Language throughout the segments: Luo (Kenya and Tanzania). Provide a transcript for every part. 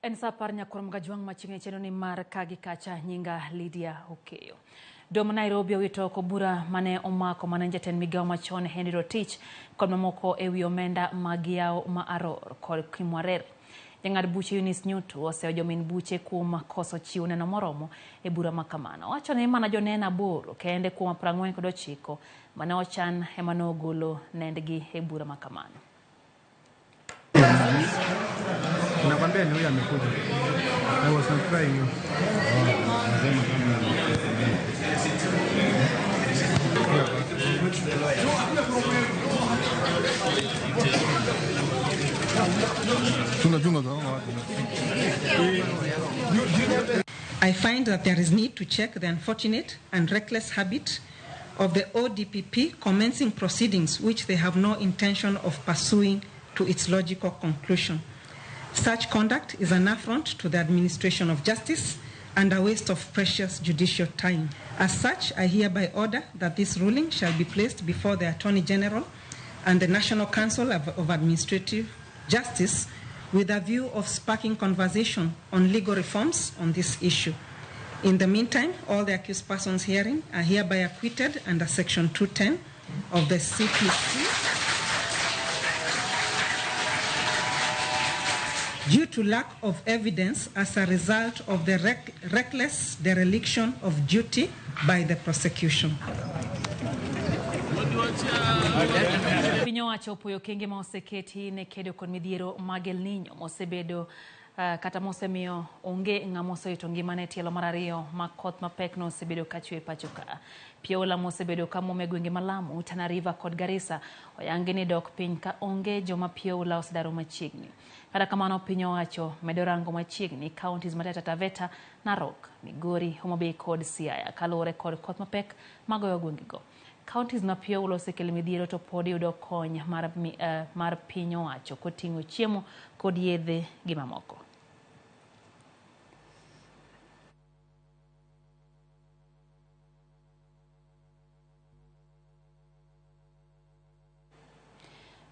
En saa apar nyakwar Mgajwang' machiegni chenro ni mar ka gi kacha nyinga Lydia Okeyo. Doho ma Nairobi owito oko bura mane omako mane jatend migawo machon Henry Rotich kod mamoko e wi omenda mag yawo ma Aror kod Kimwarer. Jang'ad buche Eunice Nyutu oseyo jomin buche kuom koso chiwo neno moromo e bura ma kamano. Owacho ni mana joneno aboro kende kuom 49 mane ochan ema nogolo nendgi e bura ma kamano. Nakwambia ni huyu amekuja. I was not trying you. Chunga chunga za watu. I find that there is need to check the unfortunate and reckless habit of the ODPP commencing proceedings which they have no intention of pursuing to its logical conclusion. Such conduct is an affront to the administration of justice and a waste of precious judicial time. As such, I hereby order that this ruling shall be placed before the Attorney General and the National Council of Administrative Justice with a view of sparking conversation on legal reforms on this issue. In the meantime, all the accused persons hearing are hereby acquitted under Section 210 of the CPC due to lack of evidence as a result of the reckless dereliction of duty by the prosecution. Piny owacho opuoyo okenge ma oseketi ne kedo kod midhiero mag El Nino mosebedo kata mosemiyo onge ng'ama osewito ngimane e tielo mar ariyo ma koth mapek nosebedo kachwe e pacho ka. Pi oula mosebedo ka muomo e gwenge ma Lamu, Tana River kod Garissa oyangi ni dok piny ka onge joma pi oula osedaro machiegni. Kata kamano piny owacho medo rango machiegni counties ma Taita Taveta, Narok, Migori, Homa Bay kod Siaya kaluwore kod koth mapek magoyo gwengego. Counties ma pi oula osekelo midhiero to pod yudo kony mar piny owacho koting'o chiemo kod yedhe gi mamoko.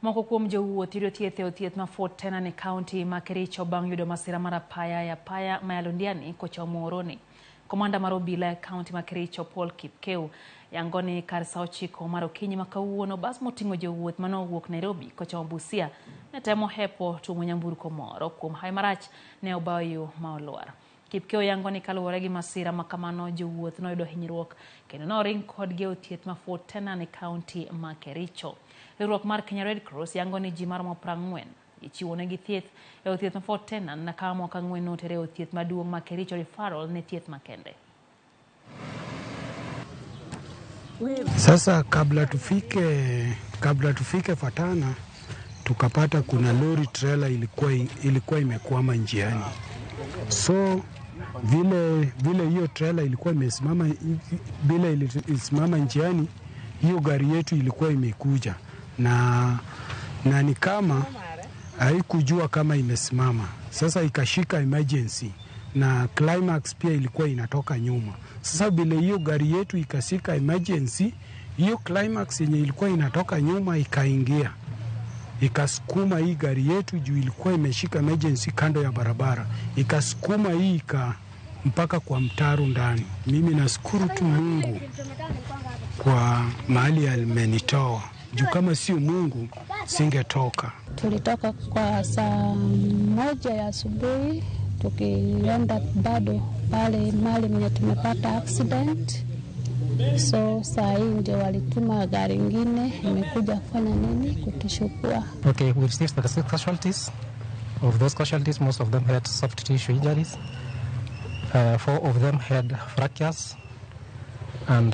Moko kuom jowuoth yudo thieth e od thieth ma Fort Tenan e kaunti ma Kericho bang' yudo masira mar apaya e apaya ma Londiani kochomo Oroni. Komanda mar obila e kaunti ma Kericho Paul Kipkeu yango ni kar saa 9 mar okinyi ma kawuono bas moting'o jowuoth mane owuok Nairobi kochomo Busia ne temo hepo tuomo nyamburko moro kuom hawi marach ne obayo yo ma olwar. Kipkeu yango ni kaluwore gi masira ma kamano jowuoth noyudo hinyruok kendo noring kodgi e od thieth ma Fort Tenan e kaunti ma Kericho. Riwruok mar Kenya Red Cross yango ni ji maromo 40 ichiwonegi thieth e od thieth ma Fort Tenan ka moko 4 notere e od thieth maduong' ma Kericho Referral ne thieth makende. Sasa kabla tufike Fatana tukapata kuna lori trailer ilikuwa imekwama njiani. So vile hiyo trailer ilikuwa imesimama, bila ilisimama njiani, hiyo gari yetu ilikuwa imekuja na ni kama haikujua kama imesimama. Sasa ikashika emergency na climax pia ilikuwa inatoka nyuma. Sasa vile hiyo gari yetu ikashika emergency, hiyo climax yenye ilikuwa inatoka nyuma ikaingia, ikasukuma hii gari yetu juu ilikuwa imeshika emergency kando ya barabara, ikasukuma hii mpaka kwa mtaro ndani. Mimi nashukuru tu Mungu kwa mahali amenitoa, juu kama sio Mungu singetoka. Tulitoka kwa saa 1 ya asubuhi tukienda bado pale mahali mwenye tumepata accident. So saa hii ndio walituma gari ingine imekuja kufanya nini, kutuchukua. Okay, we received 36 casualties. Of those casualties, most of them had soft tissue injuries. 4 of them had fractures, and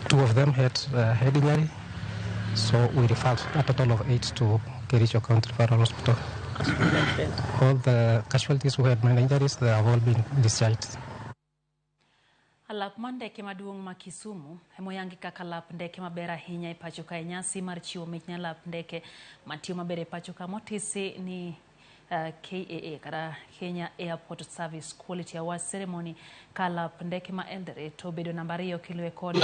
2 of them had head injury. So we referred a total of 8 to Kericho County Referral Hospital. All the casualties who had minor injuries, they have all been discharged. Alap mar ndeke maduong' ma Kisumu emoyangi kaka lap ndeke maber ahinya e pacho ka e nyasi mar chiwo mich ne lap ndeke matiyo maber e pacho ka motisi ni KAA kata Kenya Airport Service Quality Awards Ceremony ka lap ndeke ma Eldoret obedo namba 2 kiluwe kod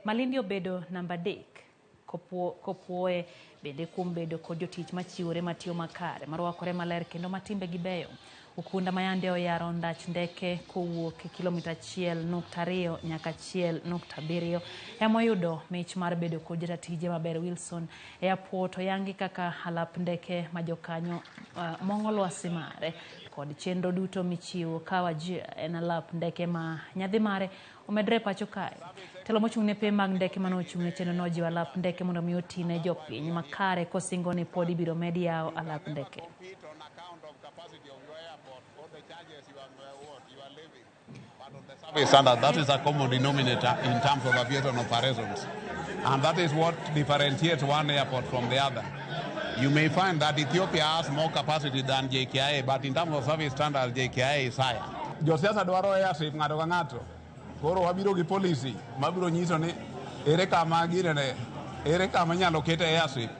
Malindi obedo namba 3. Kopuoye bende kuom bedo kod jotich machiwore matiyo makare, marwakore maler kendo matimbegi beyo. Ukunda mayande oyaro ndach ndeke kowuok e kilomita 1.2 nyaka 1.7 emoyudo mich mar bedo kod jatatije maber Wilson Airport oyangi kaka alap ndeke ma jokanyo mong'o lwasi mare kod chenro duto michiwo ka Wajir en alap ndeke ma nyadhi mare omedre pacho kae. Telo mochung' ne piem mag ndeke mane ochung' e chenro no ojiwo alap ndeke mondo mi oti ne jopiny makare kosingo ni pod ibiro med yawo alap ndeke. Standard, that is a common denominator in terms of aviation operations, and that is what differentiates one airport from the other. You may find that Ethiopia has more capacity than JKIA, but in terms of service standards, JKIA is higher. Josiasa dwaro airstrip ng'ato ka ng'ato. Koro wabiro gi policy mabiro nyiso ni ere kama ginene, ere kama inyalo kete airstrip.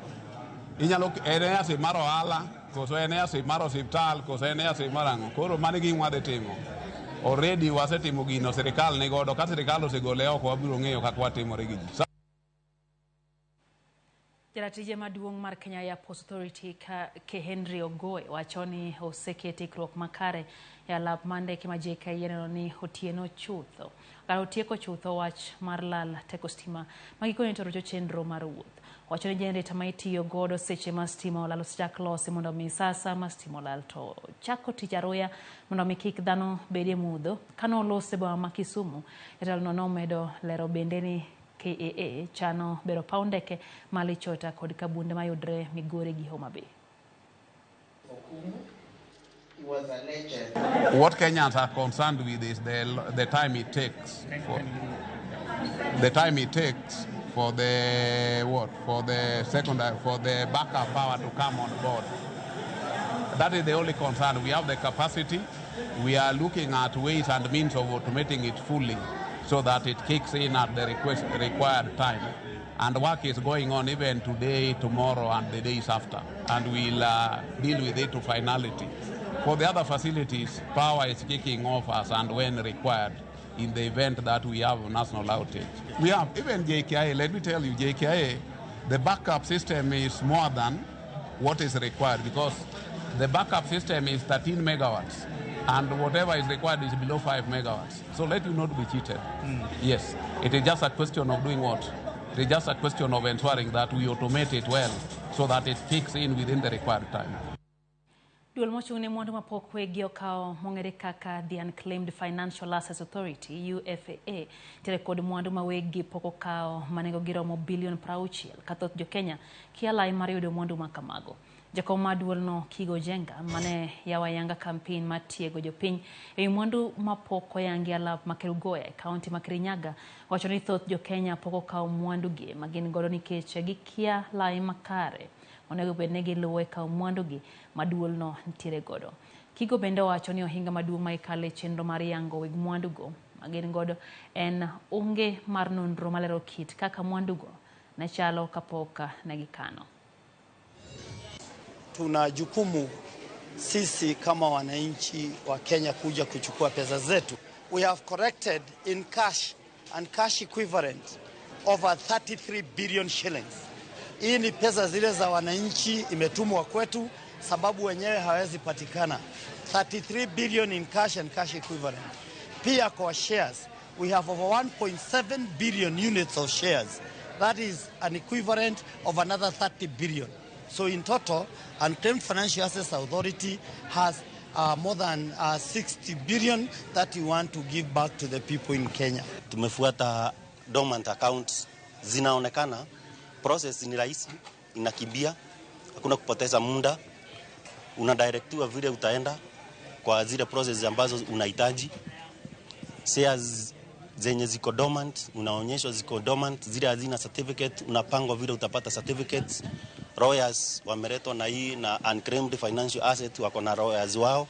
Inyalo en airstrip mar ohala, koso en airstrip mar osiptal, koso en airstrip mar ang'o. Koro mano e gima wadhi timo. Already wasetimo gino, sirikal ni godo. Ka sirikal osegole oko, wabiro ng'eyo kaka watimore gi ji. Jaratije maduong' mar Kenya Airports Authority K Henry Ogoe wacho ni oseket ikruok makare e alap mar ndeke ma JKIA neno ni otieno chutho. Kar otieko chutho wach mar lal teko stima ma gikone to rocho chenro mar wuoth. Wacho ni jenereta ma itiyo godo seche ma stima olal osechak losi mondo mi sa asaya ma stima olal to chako tich aruya mondo mi kik dhano bed e mudho. Kane olose e boma ma Kisumu, jatelono nomedo lero bende ni KAA chano bero paw ndeke ma Lichota kod Kabunde mayudre Migori gi Homa Bay. What Kenyans are concerned with is the time it takes for the time it takes for the what for the secondary for the backup power to come on board. That is the only concern. We have the capacity. We are looking at ways and means of automating it fully so that it kicks in at the required time. And work is going on even today, tomorrow, and the days after. And we'll deal with it to finality. For the other facilities, power is kicking off as and when required in the event that we have a national outage. We have, even JKIA, let me tell you, JKIA, the backup system is more than what is required because the backup system is 13 megawatts. And whatever is required is below 5 megawatts. So let you not be cheated. Yes, it is just a question of doing what? It is just a question of ensuring that we automate it well so that it kicks in within the required time. Duol mochung' ne mwandu mapok wegi okawo mong'ere kaka The Unclaimed Financial Assets Authority UFAA nitiere kod mwandu ma weggi pok okawo manengogi romo bilion 60 ka thoth jokenya kia lai mar yudo mwandu ma kamago. Jakom mar duolno Kigo Jenga mane yawo ayanga campaign mar tiego jopiny ewi mwandu mapok oyangi alap ma Kerugoya e kaunti ma Kirinyaga wacho ni thoth jokenya pok okawo mwandugi ma gin godo nikech gikia lai makare onego bed ni giluwo e kawo mwandugi ma duolno nitiere godo. Kigo bende owacho ni ohinga maduong' ma ikale chenro mar yango weg mwandugo ma gin godo en onge mar nonro malero kit kaka mwandugo ne chalo kapok ne gikano. Tuna jukumu sisi kama wananchi wa Kenya kuja kuchukua pesa zetu. We have collected in cash and cash equivalent over 33 billion shillings. Hii ni pesa zile za wananchi imetumwa kwetu sababu wenyewe hawezi patikana. 33 billion in cash and cash equivalent. Pia kwa shares, we have over 1.7 billion units of shares. That is an equivalent of another 30 billion. So in total, Unclaimed Financial Assets Authority has more than 60 billion that we want to give back to the people in Kenya. Tumefuata dormant accounts zinaonekana, process ni rahisi, inakimbia, hakuna kupoteza muda, unadirectiwa vile utaenda kwa zile process ambazo unahitaji. Shares zenye ziko dormant, unaonyeshwa ziko dormant, zile hazina certificate, unapangwa vile utapata certificates. Lawyers wameletwa na hii na Unclaimed Financial Asset wako na lawyers wao.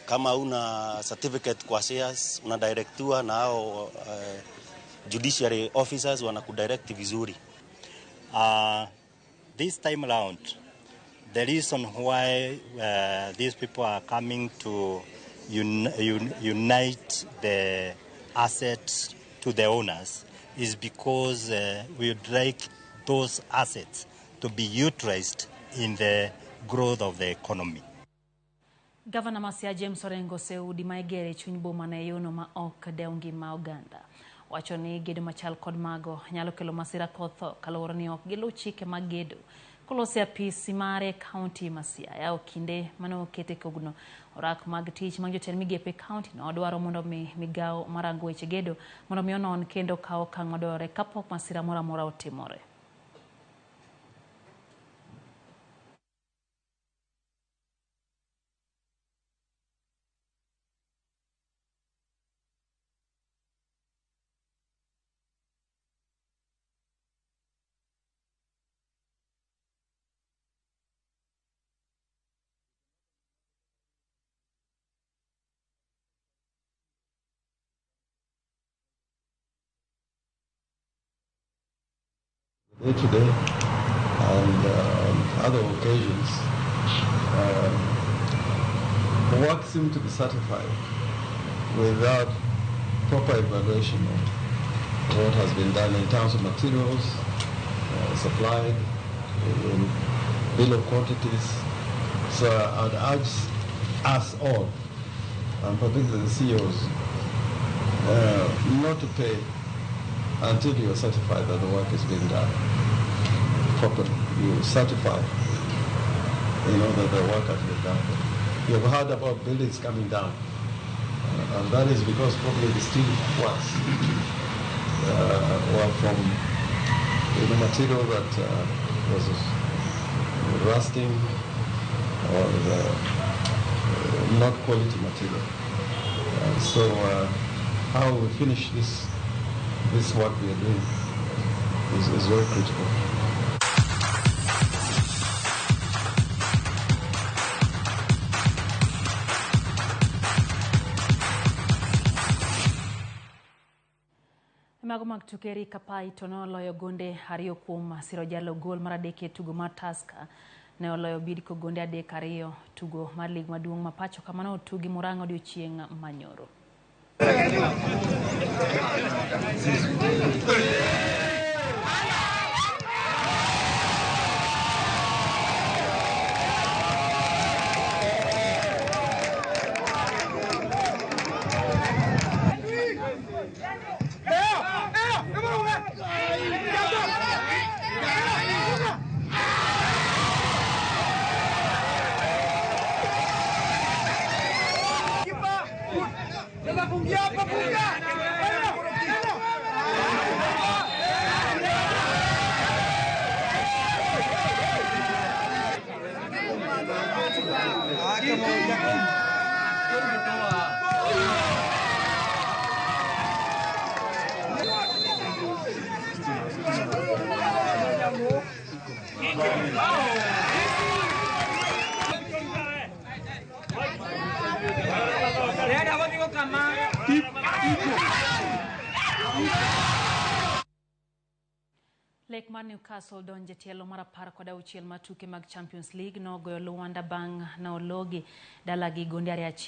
Kama una certificate kwa shares, unadirectiwa na hao judiciary officers wanakudirect vizuri. This time round, the reason why these people are coming to unite the assets to the owners is because we would like those assets to be utilized in the growth of the economy. Gavana ma Siaya James Orengo oseudi ma igere e chuny boma ne yono ma ok dew ngima oganda. Wacho ni gedo machal kod mago nyalo kelo masira kod tho kaluwore ni ok giluw chike mag gedo. Kolose apisi mare e kaunti ma Siaya kinde mane okete kogno orak mag tich mag jotend migepe e kaunti no dwaro mondo mi migawo marango weche gedo mondo mi onon kendo kaw okang' madwarore kapok masira moro amora otimore. Day to day and other occasions, work seemed to be certified without proper evaluation of what has been done in terms of materials supplied, in bill of quantities. So I'd urge us all, and particularly the CEOs, not to pay until you are certified that the work is being done properly. You certify, you know, that the work has been done. You have heard about buildings coming down, and that is because probably the steel works were from, you know, material that was rusting or not quality material. So how we finish this work we are doing is very critical. Mago mag tuke Eric Kapai to noloyo gonde 2 kuom siro jalo gol mar 3 e tugo mar Tusker. Ne oloyo Bidco gonde 3-2 tugo mar lig maduong' ma pacho kamano otugi Murang'a odiochieng' manyoro. Lek mar Newcastle donje tielo mar 16 mar tuke mag Champions League nogoyo Luanda bang' nologi dalagi gonde 2.